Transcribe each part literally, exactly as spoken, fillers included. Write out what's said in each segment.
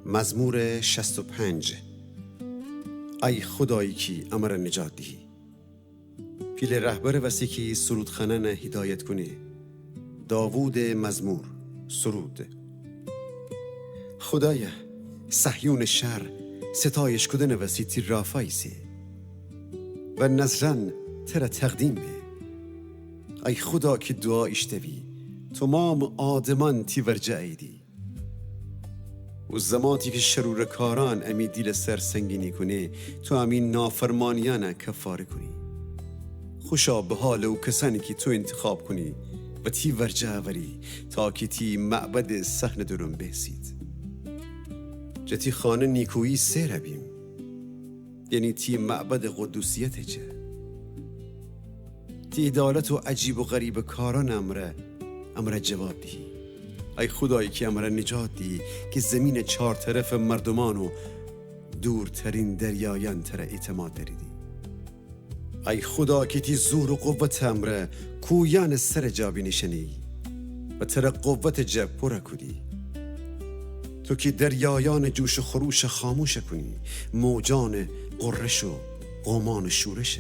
مزمور شصت و پنج. ای خودایی کی امرَ نجات دیهی. پیله رهبرٚ وسی کی سرودخوأنأنَ هدایت کونه. داوودٚ مزمور. سرود. خودایا، صهیونٚ شهر ستایش کودنٚ وسی تی رافا ایسه و نذرأن ترَ تقدیم به. ای خودا کی دوعا ایشتوی، تومامٚ آدمأن تی ورجه اییدی. او زماتی کی شرورٚ کارأن امی دیلٚ سر سنگینی کونه، تو امی نافرمانیأنَ کفاره کونی. خوشا به حالٚ او کسأنی کی تو اینتخاب کونی و تی ورجه اوری، تا کی تی معبدٚ صحنٚ دورون بیسید. جٚه تی خانه نیکویی سئرَ بیم، یعنی تی معبدٚ قدوسیتٚ جا. تی عدالت و عجیب و غریبٚ کارأنٚ امرأ، امرَ جواب دیهی. ای خودایی کی امرَ نجات دیهی، کی زیمینٚ چار طرفٚ مردومأن و دورترین دریایأن ترَ اعتماد دأریدی. ای خودا کی تی زور و قوتٚ امرأ کوهیأنٚ سرٚ جا بینیشأنهیی و ترَ قوتٚ جا پورَ کودی. تو کی دریایأنٚ جوش و خروشَ خاموشَ کونی، موجأنٚ غرش و قومأنٚ شورشَ.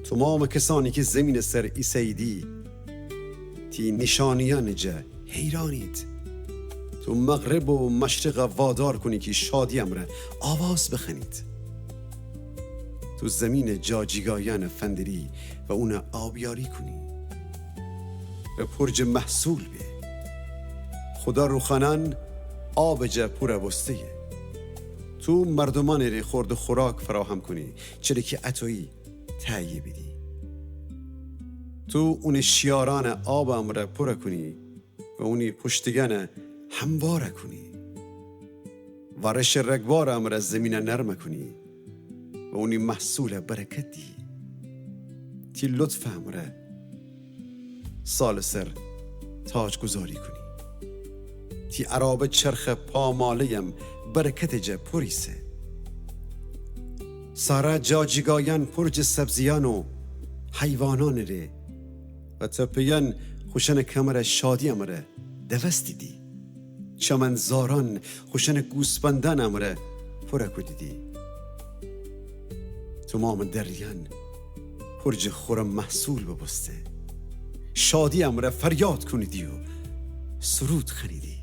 تومامٚ کسأنی کی زیمینٚ سر ایسهییدی، تی نیشأنهیأنٚ جا حیرأنید. تو مغرب و مشرقَ وادار کونی کی شادی امرأ آواز بخوأنید. تو زیمینٚ جاجیگایأنَ فندری و اونَ آبیاری کونی و پر جٚه محصول به. خودا روخانأن آبٚ جا پورَ بوستهیه. تو مردومأنٚ ره خورد و خوراک فراهم کونی، چره کی اطویی تهیه بیدی. تو اونٚ شیارأنَ آبٚ امرأ پورَ کونی و اونی پشتگأنَ هموارَ کونی. وارشٚ رگبارٚ امرأ زیمینَ نرمَ کونی و اونی محصولَ برکت دیهی. تی لطفٚ امرأ سالٚ سر تاجگذاری کونی. تی عرابه چرخٚ پامالهیم برکتٚ جا پور ایسه. صحرا جاجیگایأن پر جٚه سبزیأن و حیوانأنٚ ره و تپهیأن خوشأنٚ کمرَ شادی امرأ دوستیدی. چمن‌زارأن خوشأنٚ گوسفندأنٚ امرأ پورَ کودیدی. تومامٚ دریأن پر جٚه خورم محصول بوبوسته. شادی امرأ فریاد کونیدی و سرود خوأنیدی.